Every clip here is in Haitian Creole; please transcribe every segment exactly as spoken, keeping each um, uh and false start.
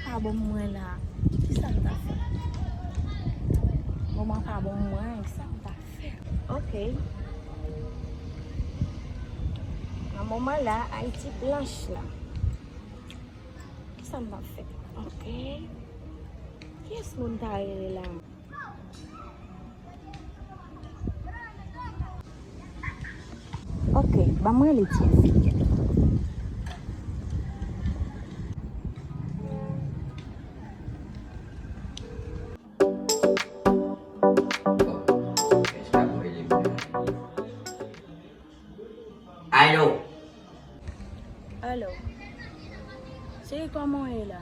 Pa bon pou mwen la. Kisa m ta fè? Moman pa bon pou mwen, kisa m ta fè? Ok. Nan moman la, Ayiti blanch la. Kisa m ta fè? Ok. Kiyès moun ta rele la? Ok, ban mwen rele ti fi. Alo. Alo. Cheri, kòman w ye la?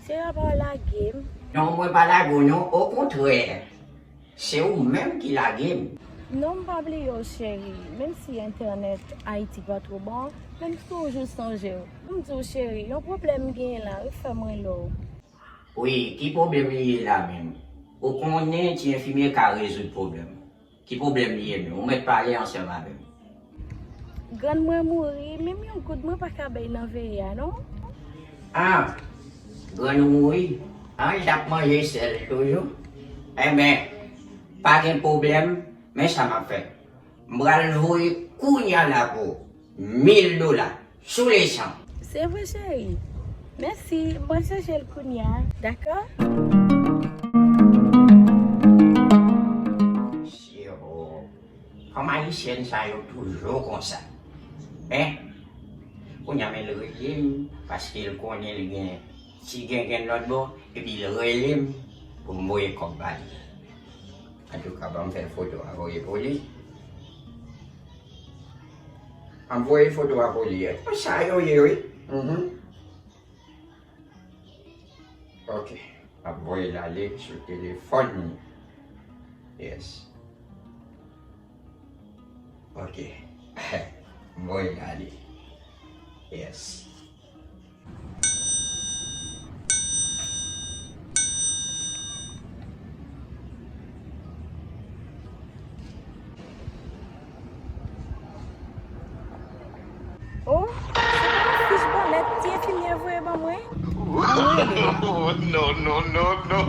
Cheri, apa w lage m? Non, mwen pa lage w non, okontrè. Se ou menm ki lage m. Non, m pa bliye w, cheri. Menm si entènèt Ayiti pa twò bon, men m toujou sonje w. M di w, cheri, yon pwoblèm m genyen la, wi, fè m rele w. Wi, ki pwoblèm li ye la menm? Ou konnen ti enfimye ka rezoud pwoblèm. Ki pwoblèm li ye menm? Ou mèt pale ansanm avè m. Grann mwen mouri, menm yon goud mwen pa ka bay nan veye a, non. Ah, grann ou mouri? Ah, li t ap manje sèl toujou? Enben, pa gen pwoblèm, men sa m ap fè. M pral voye kounya la pou ou mil dola. Sou lesan. Se vre, cheri. Mèsi. M pral chèche l kounya. Dakò? Cheri, fanm ayisyèn sa yo toujou konsa. Hein? Kounya men l rele m, paske l konnen l gen ti gengen lòt bò, epi l rele m pou m voye kòb ba li. Antouka, ban m fè foto a voye pou li. An voye foto a pou li. Sa yo ye, wi. Mhm. Ok. Ap voye l ale sou telefòn li. Yes. Ok. Voye l ale. Yes. Oh, se pa yon fich bòlèt ti enfimyè voye ban mwen? Ban mwen rele l. Non, non, non, non.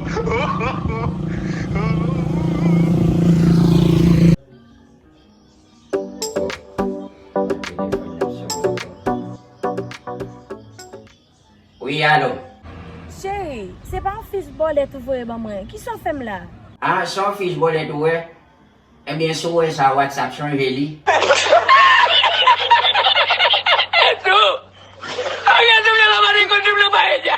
Wi, alo. Cheri, se pa yon fich bòlèt ou voye ban mwen. Kisa w fè m la? Ah, se yon fich bòlèt ou wè? Ebyen, si w wè sa, WhatsApp chanje li. Tou! Ak yon double la, pa di kon double pa e dja.